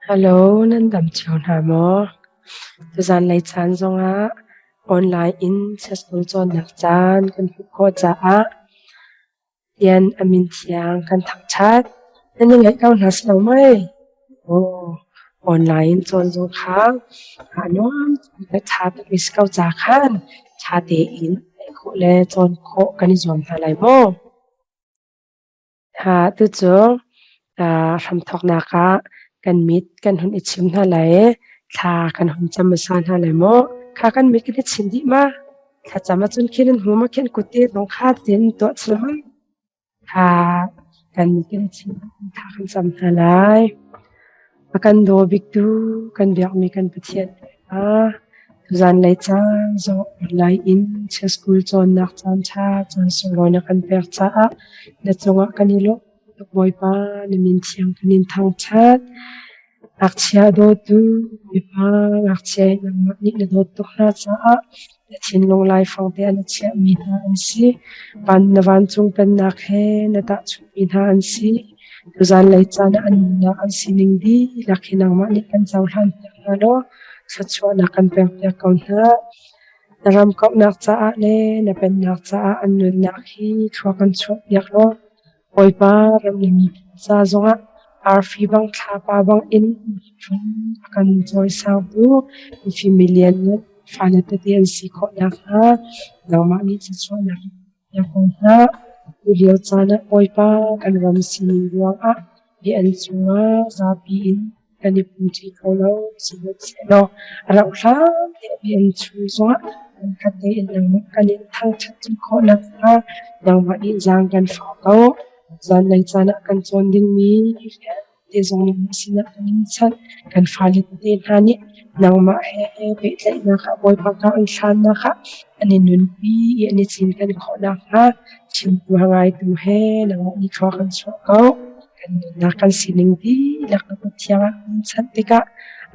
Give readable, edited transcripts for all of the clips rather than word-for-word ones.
Hello, nan dam cio hna maw? Tuzanlei caan zongah online in chessball cawnnak caan kan hmuh khawh caah Tian a min thiang kan thangṭhat. Nan i ngaih ko hna si lo mei? Aw, online in cawn zong kha aa nuam le ṭha tukmi si ko ca khan ṭha tein theih khawh le cawn khawh kan i zuam hna lai maw? Ha, tucu hramthawknak ah kan mit kan hun i chim hna lai i thla kan hun cam hmasa hna lai maw? Kha kan mit kan i chim dih ma? Thlacam ahcun khin an hmu ma khin kut te zong kha tin tuah chil ma? Kha kan mit kan i chim thla kan cam hna lai. A kan daw biktu kan biakmi kan Pathian pa tuzanlei caan zawh online in school cawnnak caanṭha caan sunglawi na kan pek caah na cungah kan i lawm tuk Bawipa na min thiang kan in thangṭhat. Ngakchia dawtu Bawipa ngakchia in nangmah nih na dawt tuk hna caah na thinlung laifang te ah na chiahmi hna an si. Van na vancung pennak he na tahchunhmi hna an si. Tuzanlei caan ah an nunnak an sining dihlak hi nangmah nih kan cohlanpiak hna law thluachuahnak kan pekpiak ko hna. Na ram kauhnak caah le na pennak caah an nunnak hi thlua kan chuahpiak law Bawipa ram le miphun ca zongah arfi bang thlapa bang in miphun a kan cawisangtu mifim milian le fale tete an si khawh nakhnga nangmah nih thluachuahnak in ko hna. Tulio caan ah Bawipa kan ram sining ruangah bia an cungah zapi in kan i pumṭi kho lo. Sihmanhsehlaw a rauh hlan tiah bia an chung zongah hmunkhat tein nangmah kan in thangṭhat khawh nakhnga nangmah nih zaang kan fah ko. Zanlei caan ah kan cawn dingmi vialte zong nangmah sinah kan in chanh. Kan fale tete hna nih nangmah he pehtlaihnak ah Bawipa ka an hlannak ah an i nunpi i an i cinken khawh nakhnga chimtu ngaitu he nangmah nih thlua kan chuah ko. Kan nunnak kan sining dihlak na kut thiang ah kan chanh tikah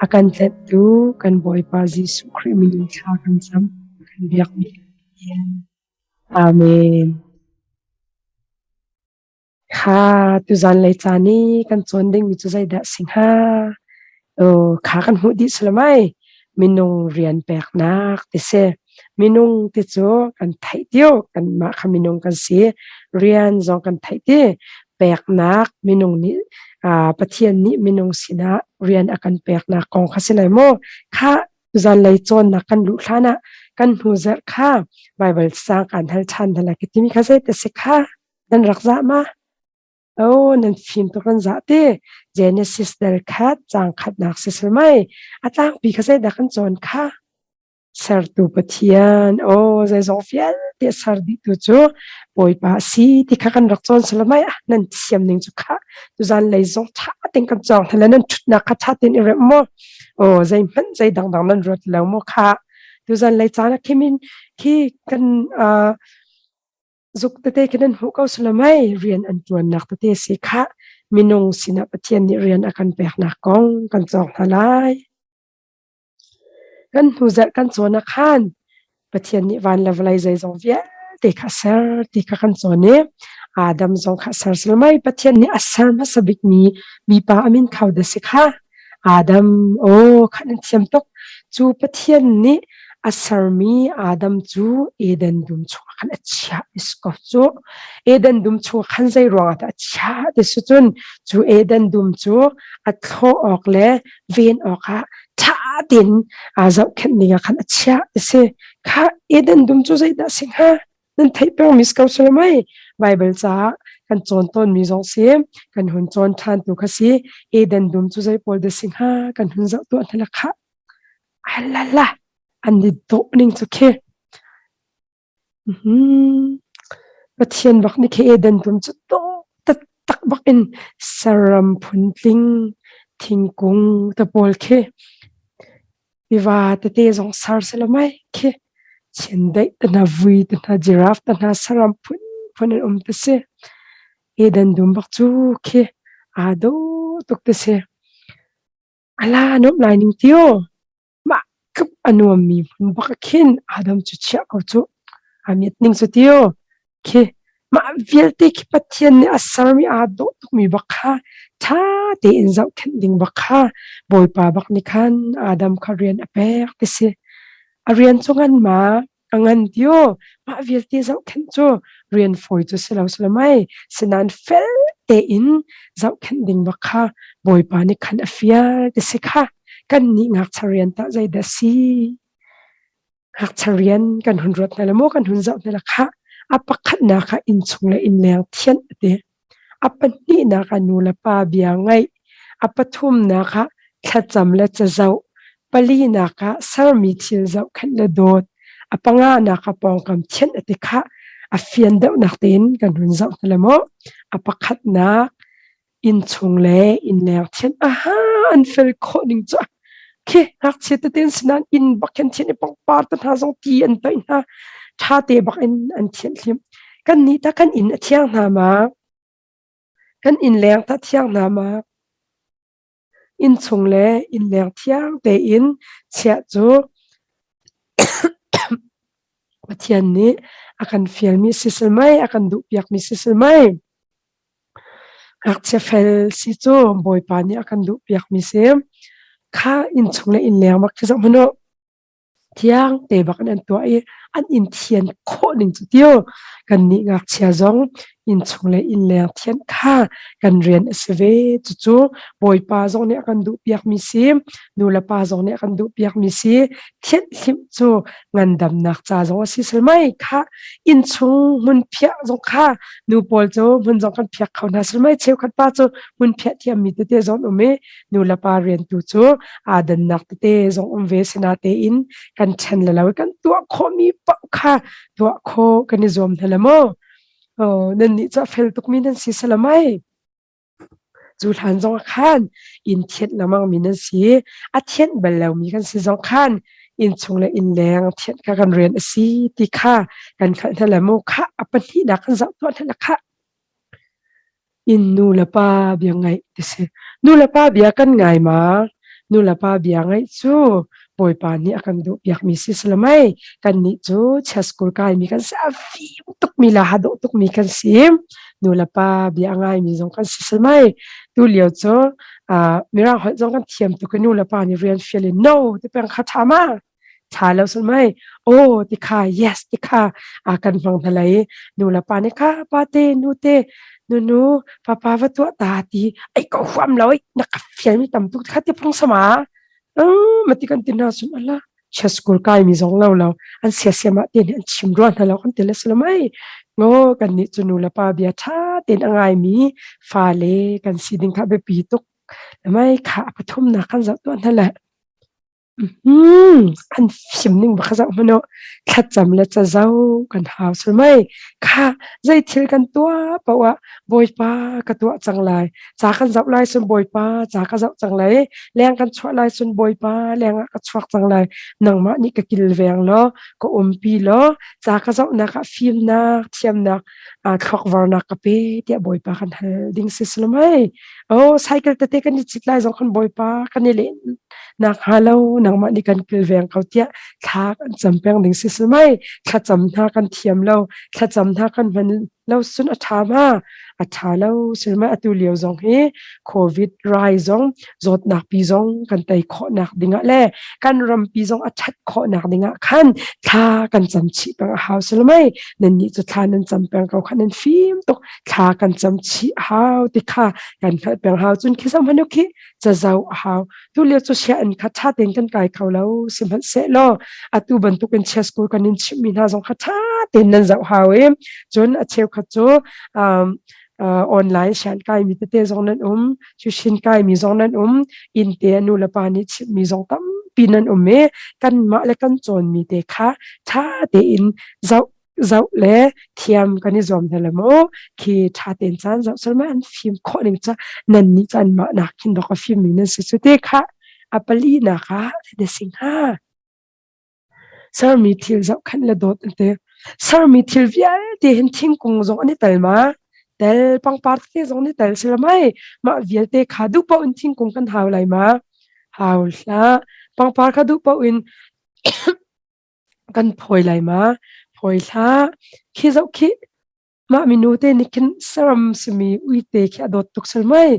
a kan tlenhtu kan Bawipa Jesuh Khrih min in thla kan cam. Kan biakmi Pathian. Amen. Kha tuzanlei caan i kan cawn dingmi cu zeidah a si hnga? Aw, kha kan hmuh dih salamai. Minung rian peknak ti si. Minung ti cu kan theih tiu. Kanmah kha minung kan si. Rian zong kan theih ti. Peknak minung nih Pathian nih minung sinah rian a kan peknak kong kha si lai maw? Kha zanlei cawnnak kan luh hlan ah kan hnu zarh kha Baibal sang kan hal ṭhan hna lai ka timi kha zei te si kha? Nan rak zah ma? Oh, nan fim tuk nan zah te. Genesis dal khat caang khatnak si sil mai. A tlangpi kha zeidah kan cawn kha? Sertu Pathian, oh, zeizong vialte ser dihtu cu Bawipa a si ti kha kan rak cawn sil mai. Ah, nan thiam ning cu kha. Tuzan lei zong ṭha tein kan cawng hna le nan ṭhutnak kha ṭha tein i remh maw? Oh, zeihmanh zei dangdang nan ruat lo maw kha? Tuzan lei caan ah khimin khi kan Zuk tete khi nan hmuh ko salamai rian an ṭuannak tete si khah minung sinah Pathian nih rian a kan peknak kong kan cawk hna lai. Kan hnuzarh kan cawn ah khan Pathian nih van le vawlei zeizong vialte kha a ser ti kha kan cawn i Adam zong kha a ser salamai Pathian nih a ser hmasa bikmi mipa a min khau dah si kha Adam aw kha nan thiam tuk. Cu Pathian nih a sermi Adam cu Eden dum chungah khan a chiah ti si ko cu. Eden dum chungah khan zei ruangah dah a chiah ti si cun cu Eden dum cu a thlawh awk le ven awkah ṭha tein aa zohkhenh ding ah khan a chiah ti si. Kha Eden dum cu zeidah a si hnga? Nan theih pengmi si ko sila mei? Baibal caah kan cawn tawnmi zong si, kan hun cawn ṭhan tu kha si. Eden dum cu zei pawl dah si hnga? Kan hun zoh tuah hna la khah. Alala, an i dawh ning cu khi. Pathian bak nih khi Eden dum cu dawh taktak bak in saram phuntling, thingkung te pawl khi tiva tete zong ser sila mai khi chiandeih te hna, vui te hna, giraffe te hna saram phunphun an um ti si. Eden dum bak cu khi aa dawh tuk ti si. Ala nuamh lai ning tio. Mah tluk a nuammi hmun bak ah khin Adam cu chiah ko cuh. Aa miat ning cu tio. Khi. Mah vialte khi Pathian nih a sermi aa dawh tukmi bak kha ṭha tein zohkhenh ding bak kha Bawipa bak nih khan Adam kha rian a pek ti si. A rian cu ngan ma? A ngan ti aw. Mah vialte zohkhenh cu rian fawi cu si lo si lo mei. Sinain fel tein zohkhenh ding bak kha Bawipa nih khan a fial ti si kha. Kannih ngakchia rian tah zeidah si? Ngakchia rian kan hun ruat hna le maw kan hun zoh hna le khah a pakhatnak ah innchung le innleng thianh a ti. A pahnihnak ah nu le pa bia ngaih. A pathumnak ah thlacam le cazoh. Palinak ah sermi thil zohkhenh le dawt. A panganak ah pawngkam thianh a ti khah. A fian deuhnak tein kan hun zoh hna le maw. A pakhatnak innchung le innleng thian aha an fel khawh ning cu khi ngakchia tete an si nain inn bak khin thian i pangpar te hna zong ti an toih hna ṭha te bak in an thianh hlim kan nih ta kan inn a thiang hna ma kan inn leng ta thiang hna ma innchung le innleng thiang tein chiah cu Pathian nih a kan fialmi sisel mei a kan duhpiakmi sisel mei Ngakchia fel si cu Bawipa nih a kan duhpiakmi si. Kha innchung le innleng bak khi zoh hmanh u. Thiang te bak in an tuah i an inn thian khawh ning cu tiu. Kannih ngakchia zong innchung le innleng thianh kha kan rian a si ve. Cucu Bawipa zong nih a kan duhpiakmi si. Nu le pa zong nih a kan duhpiakmi si. Thianh hlimh cu ngandamnak ca zong a si sel mai kha innchung hmunphiah zong kha nu pawl cu hmun zong kan phiak kho hna sel mai cheukhat pa cu hmunphiah thiammi tete zong um i nu le pa rian tu cu aa dannak tete zong um ve sina tein kan ṭhen le lo kan tuah khawhmi paoh kha tuah khawh kan i zuam hna le maw oh nan nih cu a fel tukmi nan si salamai Cu hlan zong ah khan inn thianh lengmangmi nan si. A thianh bal lomi kan si zong khan innchung le innleng thianh kha kan rian a si ti kha kan hngalh hna le mu khah a pahnihnak kan zoh tuah hna le khah. Inn nu le pa bia ngaih ti si. Nu le pa bia kan ngai ma? Nu le pa bia ngaih cu Bawipa nih a kan duhpiakmi si salamai. Kannih cu chia school kaimi kan si. A fim tukmi le ha dawh tukmi kan si. Nu le pa bia a ngaimi zong kan si salamai. Tu lio cu uh, mirang holh zong kan thiam tuk i nu le pa nih rian fial in no ti peng kha ṭha ma? Ṭha lo salamai. Oh ti kha yes ti kha a kan hmang hna lai. Nu le pa nih kha pa te nu te nunu papa va tuah ta ti ai ko huam lo na ka fial mi tam tuk kha ti phung sama mati kan ti hna cun ala chia school kai mi zong lo lo an sia sia ma te an chim rua hna lo kan ti le salamai ngo kan nih cu nu le pa bia tha ten a ngai mi fa le kan si ding kha biapi tuk lamai kha a pathum na kan zoh tuah hna le An fim ning bak zoh hmanh u. Thlacam le cazo kan hau sul mei. Kha zei thil kan tuah paoh ah Bawipa ka tuah cang lai. Ca kan zoh lai cun Bawipa ca ka zoh cang lai. Leng kan chuah lai cun Bawipa leng ah ka chuak cang lai. Nangmah nih ka kilveng law, ka umpi law, ca ka zohnak ah fimnak, thiamnak, thluakvarnak ka pe tiah Bawipa kan hal ding si si lo mei. Oh, cycle tete kan i cit lai zong khan Bawipa kan i leh nak hnga lo nangmah nih kan kilveng ko tiah thla kan cam peng ding si si mai thlacam hna kan thiam lo thlacam hna kan hman lo sun a ṭha ma a ṭha lo sil mai atu lio zong hi covid rai zong zawtnak pi zong kan tei khawhnak dingah le kan rampi zong a ṭhat khawhnak dingah khan thla kan cam chih peng a hau sil mai nan nih cu thla nan cam peng ko khan nan fim tuk thla kan cam chih a hau ti kha kan hngalh peng hau cun khi zoh hmanh khi cazo a hau tu lio cu sia in kha ṭha tein kan kai kho lo sihmanhsehlaw atu bantukin chia school kan in chimhmi hna zong kha ṭha tein nan zoh hau i cun a cheukhat cu um, uh, online sian kaimi tete zong nan um cushin kaimi zong nan um inn te nu le pa nih chimhmi zong tampi nan um i kanmah le kan cawnmi te kha ṭha tein zoh zoh le thiam kan i zuam hna le maw khi ṭha tein caan zoh sal ma an fim khawh ning ca nan nih caan mah nak khin dok a fim mi nan si cu te kha a pali nak ah na sing ha sermi thil zoh khan le dawt an te sermi thil vialte hin thingkung zong an i tel ma tel pangpar te zong ni tel sila mai mah vialte kha duh paoh in thingkung kan hau lai ma hau hlah pangpar kha duh paoh in Kan phawi lai ma? Phawi hlah. Khi zoh khih. Mah minu te nih khin saram simi uite khi a dawt tuk sal mei.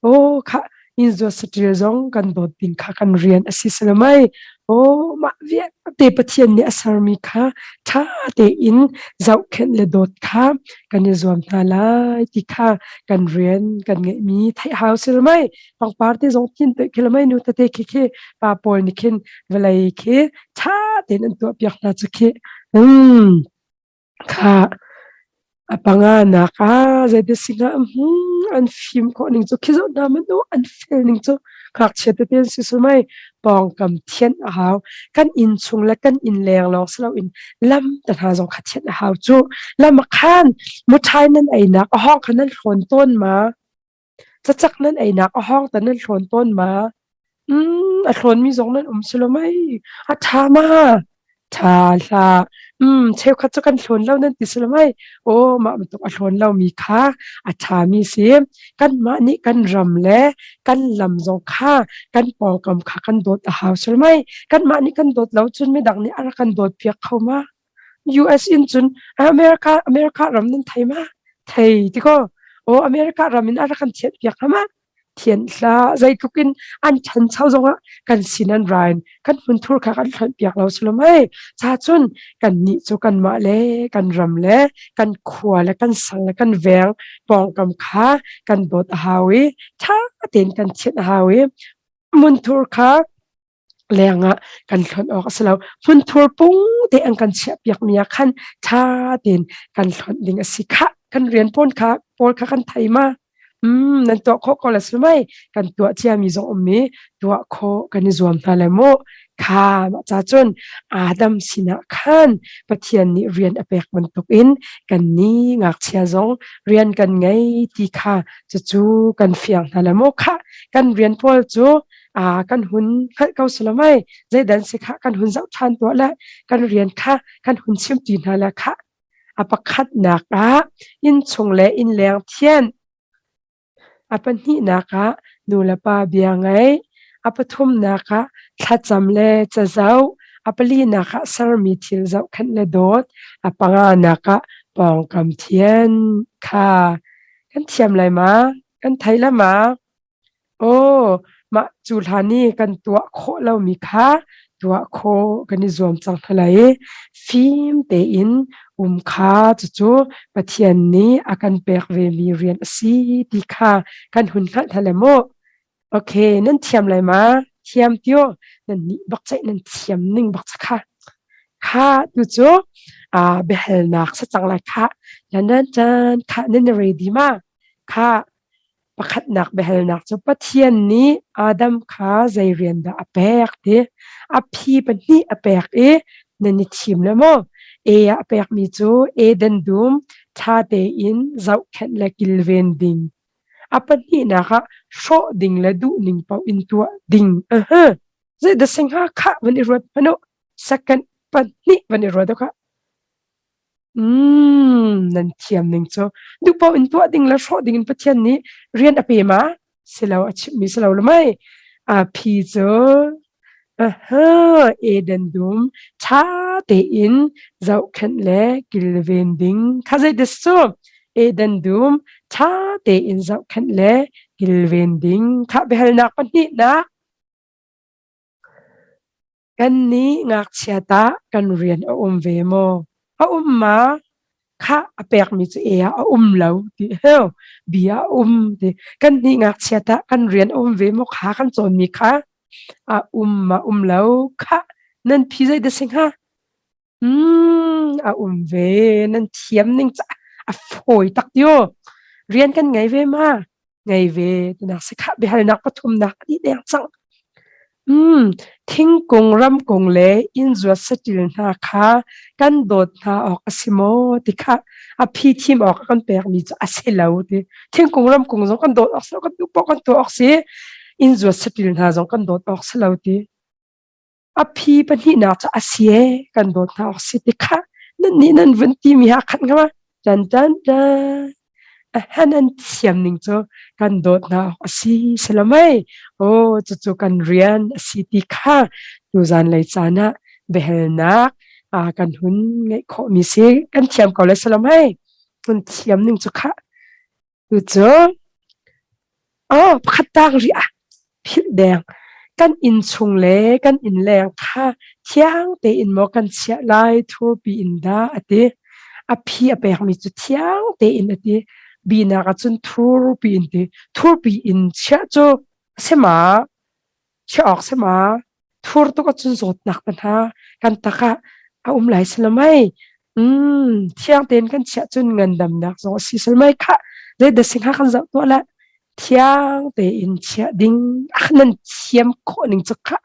Aw khah inn zuat saṭil zong kan dawt ding kha kan rian a si sal mei. Aw mah vialte Pathian nih a sermi kha ṭha tein zohkhenh le dawt kha kan i zuam hna lai ti kha kan rian kan ngeihmi theih hau si mei. Pangpar te zong thin te khi mei nu tete khi khi pa pawl nih khin vawlei khi ṭha tein an tuah piak hna cu khi. Hmm. Kha a panganak ah zeidah si hnga an fim khawh ning cu khi zoh hna hmanh u an fel ning cu ngakchia tete an si sul mei pawngkam thianh a hau kan inn chung le kan inn leng lawng si loin lam te hna zong kha thianh a hau cu lam ah khan muṭhai nan einak a hawng kha nan hlawn tawn ma Cacak nan einak a hawng ta nan hlawn tawn ma? Mm, a hlawnmi zong nan um si lo mei? A ṭha ma? Ṭha hlah. Mm, cheukhat cu kan hlawn lo nan ti si lo mei? Aw, mah bantuk a hlawn lomi kha a ṭhami si. Kanmah nih kan ram le kan lam zong kha kan pawngkam kha kan dawt a hau si lo mei? Kanmah nih kan dawt lo cun midang nih a rak kan dawt piak kho ma? US in cun America America ram nan thei ma? Thei ti ko. Aw America ram in a rak kan thianh piak hna ma? Thianh hlah. Zeitluk in an ṭhancho zongah kan sin an ra in kan hmunthur kha kan hlonh piak lo si lo mei. Ca cun kannih cu kanmah le kan ram le kan khua le kan sang le kan veng pawngkam kha kan dawt a hau i ṭha tein kan thianh a hau i hmunthur kha lengah kan hlonh awk a si lo. Hmunthur pung te an kan chiah piakmi ah khan ṭha tein kan hlonh ding a si khah. Kan rian pawl kha pawl kha kan thei ma? Mm, nan tuah khawh ko le si mei? Kan tuah ciami zong um i tuah khawh kan i zuam hna le mu. Kha mah ca cun Adam sinah khan Pathian nih rian a pek bantukin kan ni ngakchia zong rian kan ngei ti kha cucu kan fiang hna le mu. Khah kan rian pawl cu kan hun hngalh ko si lo mei zeidan si kha kan hun zoh ṭhan tuah le kan rian kha kan hun chim ti hna le kha a pakhatnak ah innchung le innleng thianh a pahnihnak ah nu le pa bia ngaih a pathumnak ah thlacam le cazoh a palinak ah sermi thil zohkhenh le dawt a panganak ah pawngkam thian kha kan thiam lai ma kan thei la ma Aw, mah cu hlan i kan tuah khawh lomi kha tuah khawh kan i zuam cang hna lai i fim tein um kha cucu Pathian nih a kan pek vemi rian a si ti kha kan hun hngalh hna le mu. Okay, nan thiam lai ma? Thiam tio, nan nih bak ceih nan thiam ning bak kha. Kha tu cu biahalnak sa cang lai kha. Nan nan tan kha nan ready ma? Kha Pakhatnak biahalnak cu Pathian nih Adam kha zei rian dah a pek ti a phi pahnih a pek i nan i thim le maw? E ah a pekmi cu Eden dum ṭha tein zohkhenh le kilven ding. A pahnihnak ah hrawh ding le duhning paoh in tuah ding. Uh-huh. Zeidah si hnga khah van i ruat hmanh u. Second pahnih van i ruat u khah. Mm, nan thiam ning cu duhpaoh in tuah ding le hrawh ding in Pathian nih rian a pe ma? Si lo, a chimhmi si lo le mei. A phi cu aha, Eden dum ṭha tein zohkhenh le kilven ding. Kha zei des cu? Eden dum ṭha tein zohkhenh le kilven ding. Kha biahalnak pahnihnak. Kannih ngakchia tah kan rian a um ve maw? A um ma? Khah a pekmi cu e ah a um lo ti heu bia a um ti. Kannih ngakchia tah kan rian a um ve maw? Kha kan cawnmi kha a um ma um lo? Khah nan phi zei dah si hnga? Mm, a um ve. Nan thiam ning ca a fawi tak ti aw. Rian kan ngei ve ma? Ngei ve. Tinak si khah biahalnak pathumnak a dih deng cang. Mm, thingkung, ramkung le inn zuat saṭil hna kha kan dawt hna awk a si maw ti kha a phi thim awk a kan pekmi cu a si lo ti. Thingkung, ramkung zong kan dawt awk si lo, kan duh paoh kan tuah awk si. Inn zuat saṭil hna zong kan dawt awk si lo ti. A phi pahnihnak cu a si ee kan dawt hna awk si ti kha nan nih nan vun timi ha khat hnga tan tan tan a nan thiam ning cu kan dawt hna awk a si si lo mei aw cucu kan rian a si ti kha tuzan lei caan ah biahalnak kan hun ngeih khawhmi si kan thiam ko le si lo mei. Nan thiam ning cu khah. Tu cu oh pakhat tang rih ah philh deng. Kan inn chung le kan inn leng kha thiang tein maw kan chiah lai thurpi in dah a ti. A phi a pekmi cu thiang tein a ti. Binak ah cun thurpi in ti. Thurpi in chiah cu a si ma? Chiah awk si ma? Thur tuk ahcun zawtnak te hna kan tak ah a um lai si lo mei. Thiang tein kan chiah cun ngandamnak zong a si sal mei khah. Zei dah sing ha kan zoh tuah le thiang tein chiah ding ah nan thiam khawh ning cu khah.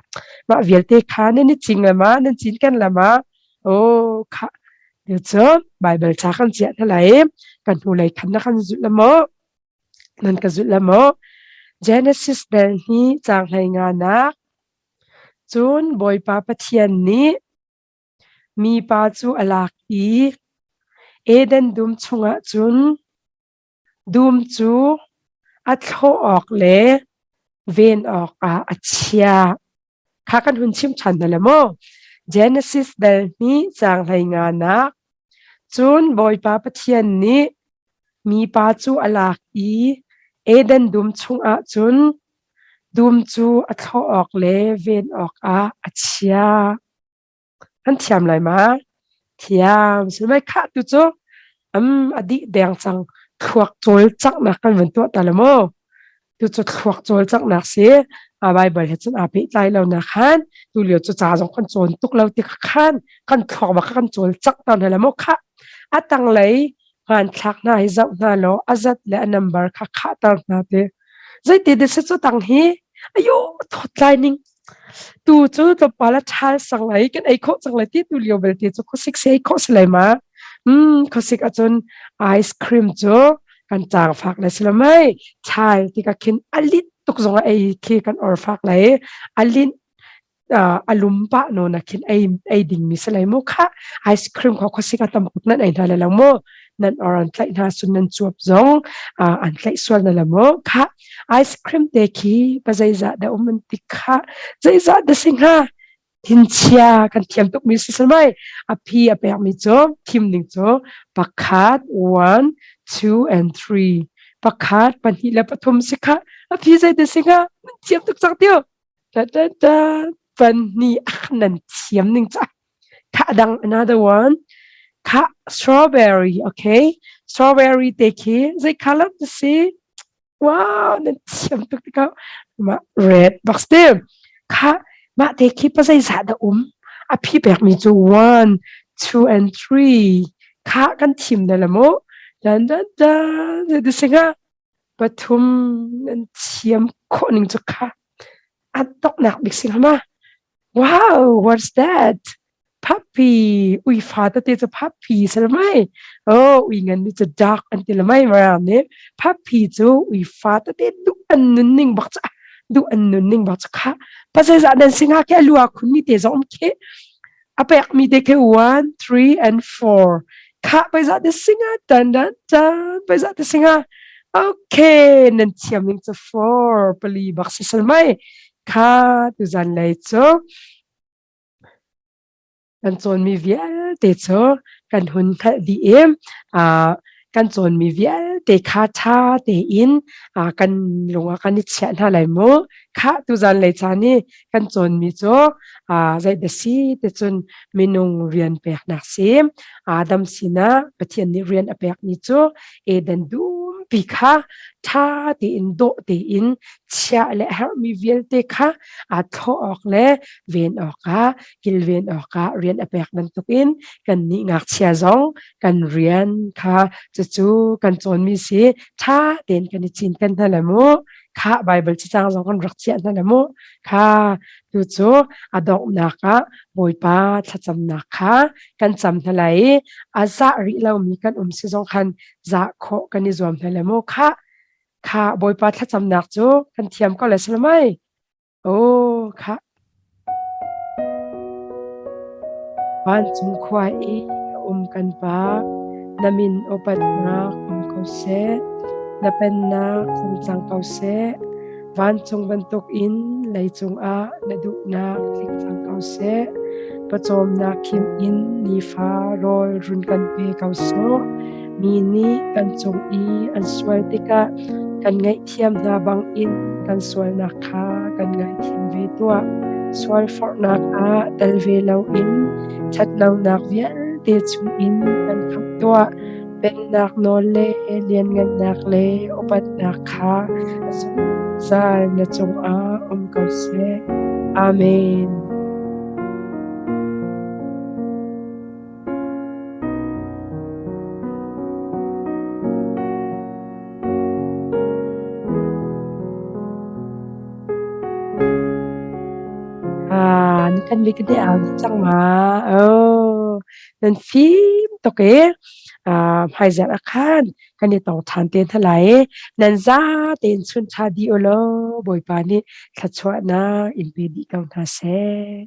Mah vialte kha nan i cing le ma nan cin kan le ma. Oh khah. Cu Bible ca kan chiah hna lai kan hnulei khan na kan zulh le maw? Nan ka zulh la maw? Genesis dal hi caang hlei nak. Cun Bawipa Pathian nih mipa cu a lak i Eden dum chungah cun dum cu a thlawh awk le ven awkah a chiah. Kha kan hun chim ṭhan hna le maw? Genesis dal hnih caang hlei nak. Cun Bawipa Pathian nih mipa cu a lak i Eden dum chungah cun dum cu a thlawh awk le ven awkah a chiah. An thiam lai ma? Thiam. Sihmai khah tu cu a dih deng cang. Thluak cawlcanghnak kan van tuah ta le maw? Tu cu thluak cawlcanghnak si. A Bible he cun aa pehtlai lo nak khan tu lio cu ca zong kan cawn tuk lo ti khan kan thluak bak kan cawlcangh ta hna le maw khah. A tanglei hmanthlak hna hi zoh hna law a zat le a number kha khahter hna te. Zeiti de si cu tang hi ayo thawt lai ning Tu cu tlawmpal a ṭhal sang lai kan ei khawh cang lai ti tu lio belte cu khuasik si ei khawh si lai ma. Khuasik ahcun ice cream cu kan caang fak lai si lo mei. Ṭhal tikah khin a linh tuk zong ah ei khi kan or fak lai. A linh a lum pah nawn ah khin ei ei dingmi si lai mu khah. Ice cream kha khuasik a tam tuk nan ei hna lai lo mu. Nan or an tlaih hna cun nan cuap zong an tlaih sual na la mu khah. Ice cream te khi pa zeizah dah um an ti kha zeizah dah si hnga thinchia kan thiam tuk mi si mai a phi a pek mi cu thim ding cu pakhat 1 2 and 3 pakhat pahnih le pathum si kha a phi zei dah si hnga nan thiam tuk cang tio ta ta ta pahnih nan thiam ning ca kha dang another one kha strawberry okay strawberry te khi zei color dah si Wow, nan thiam tuk tikah mah red box te kha mah te khi pa zeizah dah um a phi pekmi cu 1 2 and 3 kha kan thim da la mu dan dan dan zei singa pathum nan thiam khawh ning cu kha a toknak bik sing ma wow what's that Puppy uifa tete cu puppy si lamai. Oh, ui ngan ni cu dog an ti lamai mara ne. Puppy cu uifa tete duh an nun ning bak cu duh an nun ning bak cu kha. Pa zeizah nan singa ke lua khun mi te zong um khi. A pek mi te ke 1 3 and 4. Kha paizah te singa tan dan tan paizah te singa. Okay, nan thiam ning cu 4 pali bak si salmai. Kha tu zan lei cu Kan cawnmi vialte cu kan hun hngalh dih i kan cawnmi vialte kha ṭha tein kan lung ah kan i chiah hna lai mu. Khah tuzan lei caan i kan cawnmi cu zeidah si ticun minung rian peknak si. Adam sinah Pathian nih rian a pekmi cu Eden dumpi kha ṭha tein dawh tein chiah le a herhmi vialte kha aa thlawh awk le ven awkah kilven awkah rian a pek bantukin kannih ngakchia zong kan rian kha cucu kan cawnmi si ṭha tein kan i cinken hna le mu kha Bible cacang zong kan rak chiah hna le mu kha tu cu a donghnak ah Bawipa thlacamnak kha kan cam hna lai i a zah rih lomi kan um si zong khan zah khawh kan i zuam hna le mu kha kha Bawipa thlacamnak cu kan thiam ko le salamai Oh, khah. Vancung khua i a um kan Pa, na min upatnak um ko seh, na pennak hung cang ko seh. Vancung bantukin leicung ah na duhnak tling cang ko seh. Pawcawmnak khim in nifa rawl run kan pe ko sawh. Mi nih kan cung i an sual tikah kan ngaihthiam hna bangin kan sualnak kha kan ngaithiam ve tuah. Sualforhnak ah tel ve loin ṭhatlonak vialte chungin kan khamh tuah. Pennak nawl le lianngannak le upatnak kha a zungzal na cungah um ko seh. Amen. Ah, na kan bik te au cang ma. Oh, nan fim tuk e. Ah, hmaizarh ah khan kan i tong ṭhan te hna lai. Nan za tein chun ṭha dih u law Bawipa nih thluachuahnak in pe dih ko hna seh.